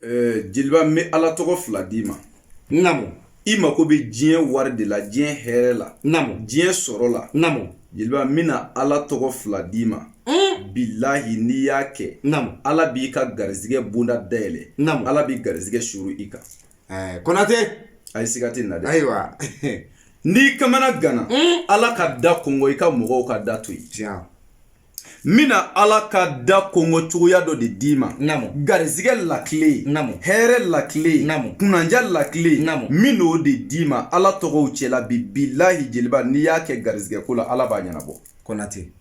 Jeliba, n bɛ Ala tɔgɔ fila d'i ma. Namu. I mako bɛ diɲɛ wari de la, diɲɛ hɛrɛ la, Namu. diɲɛ sɔrɔ la. Namu. Jeliba, n bɛna Ala tɔgɔ fila d'i ma. Bilahi, n'i y'a kɛ, Namu. Ala b'i ka garizigɛ bonda dayɛlɛ. Namu. Ala b'i garizigɛ suru i kan. Konate. Ayi, siga tɛ nin na dɛ. Ayiwa. N'i kamana gana, Ala ka da kɔngɔ, i ka mɔgɔw ka da to yen. Tiɲɛ. N bɛna Ala ka da kɔngɔ cogoya dɔ de d'i ma. Namu. Garizigɛ lakile, Namu. hɛrɛ lakile, Namu. kunnanja lakile. Namu. N bɛn'o de d'i ma Ala tɔgɔw cɛla bi. Bilahi jeliba, n'i y'a kɛ garizigɛ ko la, Ala b'a ɲɛnabɔ. Konate.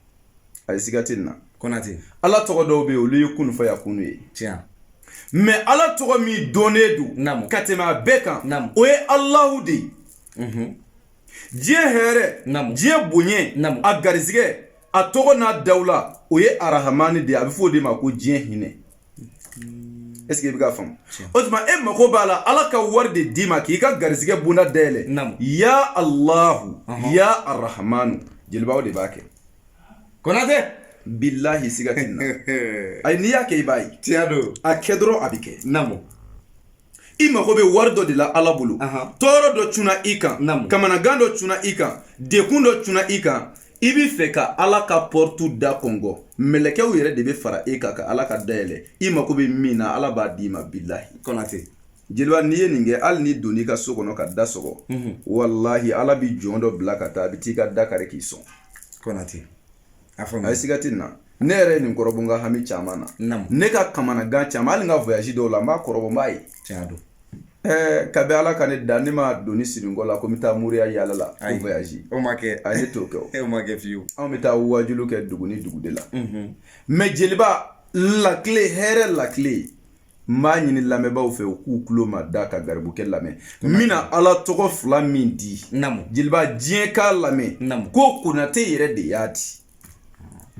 Ayi, siga tɛ nin na. Konate. Ala tɔgɔ dɔw bɛ yen, olu ye kun fɔ yakunu ye. Tiɲɛ. Mais Ala tɔgɔ min dɔnnen don Namu. ka tɛmɛ a bɛɛ kan, Namu. o ye Alahu de ye. Diɲɛ hɛrɛ, Namu. diɲɛ bonya, Namu. a garizigɛ, a tɔgɔ n'a dawula, o ye Arahamani de ye. A bɛ fɔ o de ma ko diɲɛ hinɛ. Est ce que i bɛ k'a faamu? O tuma, e mako b'a la Ala ka wari de d'i ma k'i ka garizigɛ bonda dayɛlɛ. Namu. Ya Alahu, ya Arahamanu, jeliba, o de b'a kɛ. Konate. Bilahi, siga tɛ nin na. Ayi, n'i y'a kɛ, i b'a ye. Tiɲɛ don. A kɛ dɔrɔn, a bɛ kɛ. Namu. I mago bɛ wari dɔ de la Ala bolo, tɔɔrɔ dɔ cunna i kan, Namu. kamanagan dɔ cunna i kan, dekun dɔ cunna i kan, i bɛ fɛ ka Ala ka porte da kɔngɔ, mɛlɛkɛw yɛrɛ de bɛ fara e kan ka Ala ka dayɛlɛ. I mako bɛ min na, Ala b'a d'i ma, bilahi. Konate. Jeliba, n'i ye nin kɛ, hali n'i donn'i ka so kɔnɔ ka da sɔgɔ, walahi, Ala bɛ jɔn dɔ bila ka taa, a bɛ t'i ka da kari k'i sɔn. Konate. A A faamu. ye, siga tɛ nin na. Ne yɛrɛ ye nin kɔrɔbɔ n ka hami caman na. Namu. Ne ka kamanagan caman, hali n ka voyage dɔw la, n b'a kɔrɔbɔ, n b'a ye. Tiɲɛ don. Kabi Ala ka ne da, ne ma doni siri n kɔ la ko n bɛ taa moriya yaala la ko Ayi. voyage. O ma kɛ. A ye, ne t'o kɛ o. O ma kɛ fiyewu. Anw bɛ taa wajulu kɛ dugu ni dugu de la. Mais jeliba, lakile, hɛrɛ lakile, n b'a ɲini lamɛnbaaw fɛ, u k'u tulo ma da ka garibukɛ lamɛn. N bɛna Ala tɔgɔ fila min di, Namu. jeliba, diɲɛ k'a lamɛn Namu. ko Konate yɛrɛ de y'a di.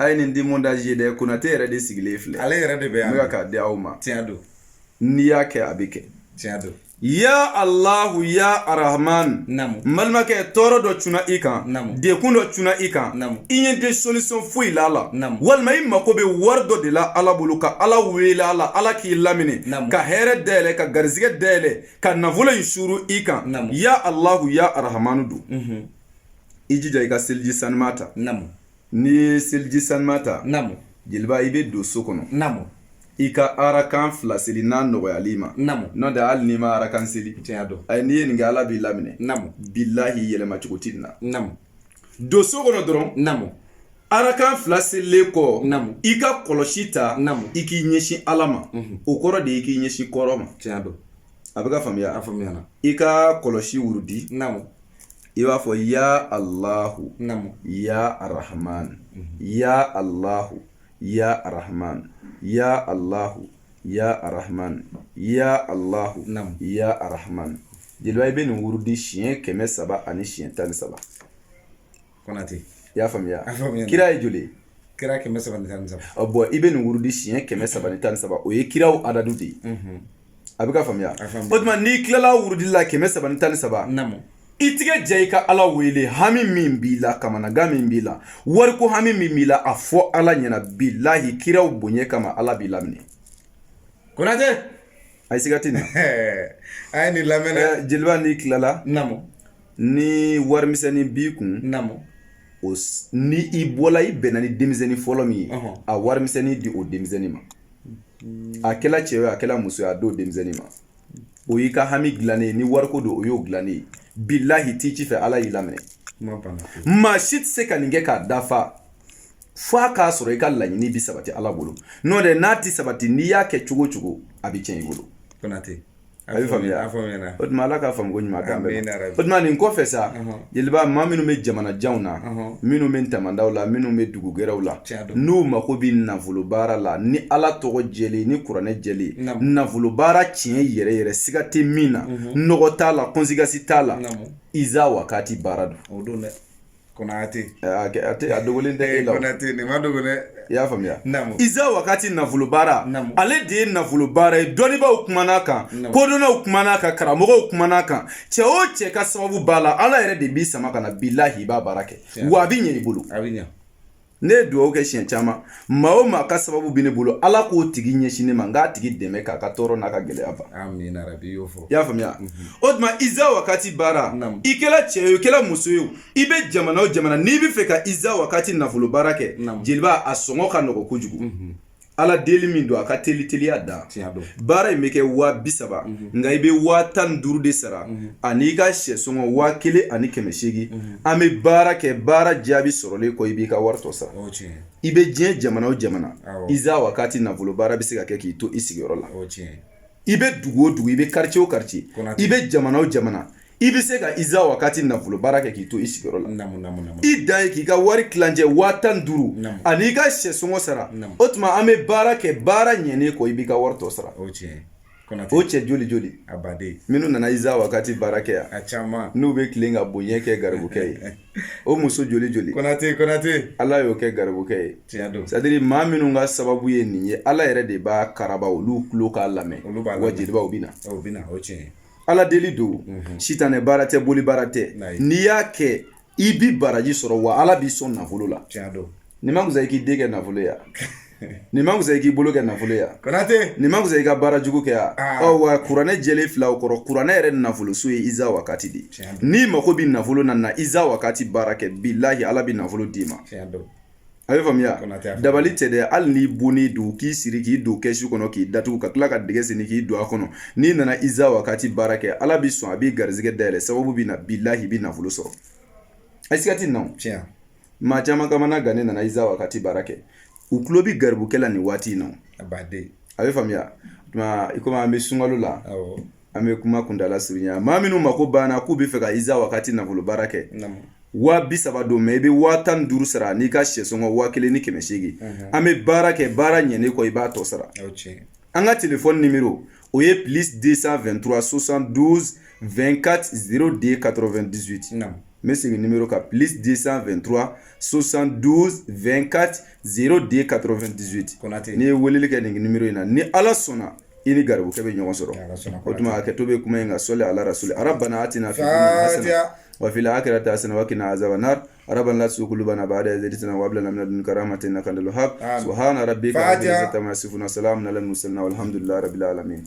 A ye nin di montage ye dɛ, Konate yɛrɛ de sigilen filɛ. Ale yɛrɛ de bɛ N yan. bɛ ka k'a di aw ma. Tiɲɛ don. N'i y'a kɛ, a bɛ kɛ. Tiɲɛ don. Ya Allahu, ya Arahman. Namu. N balimakɛ, tɔɔrɔ dɔ cunna i kan, Namu. dekun dɔ cunna i kan, Namu. i ɲɛ tɛ solution foyi la a la, Namu. walima i mako bɛ wari dɔ de la Ala bolo, ka Ala wele a la, Ala k'i laminɛ, Namu. ka hɛrɛ dayɛlɛ, ka garizigɛ dayɛlɛ, ka nafolo in suru i kan. Namu. Ya Allahu, ya Arahamanu don. I jija i ka seliji sanuma ta. Namu. N'i ye seliji sanuma ta, Namu. jeliba, i bɛ don so kɔnɔ, Namu. i ka arakan fila seli n'a nɔgɔyali ma. Namu. N'o tɛ, hali n'i ma arakan seli, Tiɲɛ don. ayi, n'i ye nin kɛ, Ala b'i laminɛ. Namu. Bilahi, yɛlɛma cogo ti nin na. Namu. Don so kɔnɔ dɔrɔn, Namu. arakan fila selilen kɔ, Namu. i ka kɔlɔsi ta, Namu. i k'i ɲɛsin Ala ma. O kɔrɔ de ye i k'i ɲɛsin kɔrɔ ma. Tiɲɛ don. A bɛ ka faamuya? A faamuyana. I ka kɔlɔsi wurudi, Namu. i b'a fɔ: ya Alahu, Namu. ya Arahman, ya Alahu, ya Arahman, ya Alahu, ya Arahman, ya Alahu, Namu. ya Arahman. Jeliba, i bɛ nin wurudi siɲɛ 313. Konate. I y'a faamuya? A faamuyana. Kira ye joli ye? Kira 313. Ɔ bɔn, i bɛ nin wurudi siɲɛ 313, o ye kiraw adadu de ye. A bɛ ka faamuya? A faamuyana. O tuma, n'i tilala wurudi la 313, Namu. i tigɛ jɛ, i ka Ala wele. Hami min b'i la, kamanagan min b'i la, wariko hami min b'i la, a fɔ Ala ɲɛna. Bilahi, kiraw bonya kama, Ala b'i laminɛ. Konate. A ye, siga tɛ nin na. A ye nin lamɛn dɛ. Jeliba, n'i tilala, Namu. ni warimisɛnnin b'i kun, Namu. o ni i bɔla, i bɛnna ni denmisɛnnin fɔlɔ min ye, a warimisɛnnin di o denmisɛnnin ma. A kɛla cɛ ye, a kɛla muso ye, a d'o denmisɛnnin ma. O y'i ka hami dilannen ye. Ni wariko don, o y'o dilannen ye. Bilahi, t'i ci fɛ, Ala y'i laminɛ. Kuma banna. Maa si tɛ se ka nin kɛ k'a dafa f'a k'a sɔrɔ i ka laɲini bi sabati Ala bolo. N'o tɛ, n'a ti sabati, n'i y'a kɛ cogo o cogo, a bɛ tiɲɛ i bolo. Konate. A bɛ faamuya? A faamuyana. O tuma, Ala k'a faamu ko ɲuman k'an bɛɛ Amiina ma. rabi. O tuma, nin kɔfɛ sa, jeliba, maa minnu bɛ jamana janw na, minnu bɛ tamandaw la, minnu bɛ dugu gɛrɛw la, Tiɲɛ don. n'u mako bɛ nafolo baara la ni Ala tɔgɔ jɛlen, ni kuranɛ jɛlen, Naamu. nafolo baara tiɲɛ yɛrɛ yɛrɛ, siga tɛ min na, nɔgɔ t'a la, conséquence t'a la, Naamu. iza wakati baara don. O don dɛ. Konate. A tɛ a dogolen tɛ e la o. Konate, nin ma dogo dɛ. I y'a faamuya? Naamu. Iza wakati nafolo baara, Naamu. ale de ye nafolo baara ye. Dɔnnibaaw kumana kan, Naamu. kodɔnnaw kumana kan, karamɔgɔw kumana kan. Cɛ o cɛ ka sababu b'a la, Ala yɛrɛ de b'i sama ka na. Bilahi, i b'a baara kɛ, wa a bɛ ɲɛ i bolo. A bɛ ɲa. Ne ye dugawu kɛ siɲɛ caman, maa o maa ka sababu bɛ ne bolo, Ala k'o tigi ɲɛsin ne ma, n k'a tigi dɛmɛ k'a ka tɔɔrɔ n'a ka gɛlɛya ban. Amina rabi, i y'o fɔ. I y'a faamuya? O tuma Iza Wakati baara, i kɛla cɛ ye, i kɛla muso ye, i bɛ jamana o jamana, n'i bɛ fɛ ka Iza Wakati nafolo baara kɛ, jeliba, a sɔngɔ ka nɔgɔ kojugu. Ala deli min don, a ka teli teliya da. Baara in bɛ kɛ 30 000, nka i bɛ 15 000 de sara ani i ka sɛ sɔngɔ 1800. An bɛ baara kɛ, baara jaabi sɔrɔlen kɔ, i b'i ka wari tɔ sara. I bɛ diɲɛ jamana o jamana, Iza Wakati nafolo baara bɛ se ka kɛ k'i to i sigiyɔrɔ la. I bɛ dugu o dugu, i bɛ quartier o quartier, i bɛ jamana o jamana, i bɛ se ka Iza Wakati nafolo baara kɛ k'i to i sigiyɔrɔ la. I dan ye k'i ka wari tilancɛ 15 000 ani i ka sɛ sɔngɔ sara. O tuma an bɛ baara kɛ, baara ɲɛnen kɔ, i b'i ka wari tɔ sara. O cɛ joli joli minnu nana Iza Wakati baara kɛ yan, n'u bɛ tilen ka bonya kɛ garibukɛ ye, o muso joli joli? Konate, Konate. Ala y'o kɛ garibukɛ ye. C'est à dire maa minnu ka sababu ye nin ye, Ala yɛrɛ de b'a karaba olu tulo k'a lamɛn. Wa jelibaw bɛ na. Ala deli don, sitanɛ baara tɛ, boli baara tɛ. N'i y'a kɛ, i bi baraji sɔrɔ, wa Ala b'i sɔn nafolo la. Nin ma fisa i k'i den kɛ nafolo ya? Nin ma fisa i k'i bolo kɛ nafolo ya? Konate. Nin ma fisa i ka baara jugu kɛ ya? Ɔ wa kuranɛ jɛlen fila o kɔrɔ, kuranɛ yɛrɛ nafoloso ye Iza Wakati de. N'i mako bɛ nafolo na, na Iza Wakati baara kɛ, bilahi Ala bɛ nafolo d'i ma. A bɛ faamuya? Dabali tɛ dɛ. Hali n'i bonnen don, k'i siri k'i don kɛsu kɔnɔ, k'i datugu, ka tila ka dingɛ senni k'i don a kɔnɔ, n'i nana Iza Wakati baara kɛ, Ala b'i sɔn, a b'i garizigɛ dayɛlɛ, sababu bɛ na, bilahi i bɛ nafolo sɔrɔ. A siga tɛ na. Maa caman kamana gannen nana Iza Wakati baara kɛ, u tulo bɛ garibukɛ la nin waati in na. A bɛ faamuya? I komi an bɛ sunkalo la, an bɛ kuma kuntala surunya. Maa minnu mako banna k'u bɛ fɛ ka Iza Wakati nafolo baara kɛ, 30 000 don, mais i bɛ 15 000 sara n'i ka sɛ sɔngɔ 1800. An bɛ baara kɛ, baara ɲɛnen kɔ, i b'a tɔ sara. An ka téléphone numéro o ye plus 223 72 24 02 98. N bɛ segin numéro kan: plus 223 72 24 02 98. N'i ye weleli kɛ nin numéro in na, ni Ala sɔnna, i ni garibukɛ bɛ ɲɔgɔn sɔrɔ. O tuma hakɛto bɛ kuma in kan. Sɔli ala rasuli. Rabbana atina fi hasana wa fil akhirati hasana wa qina azaban nar. Rabbana la tuzigh qulubana ba'da idh hadaytana wa hab lana min ladunka rahmatan innaka antal wahhab. Subhana rabbika rabbil izzati amma yasifun wa salamun alal mursalin walhamdulillahi rabbil alamin.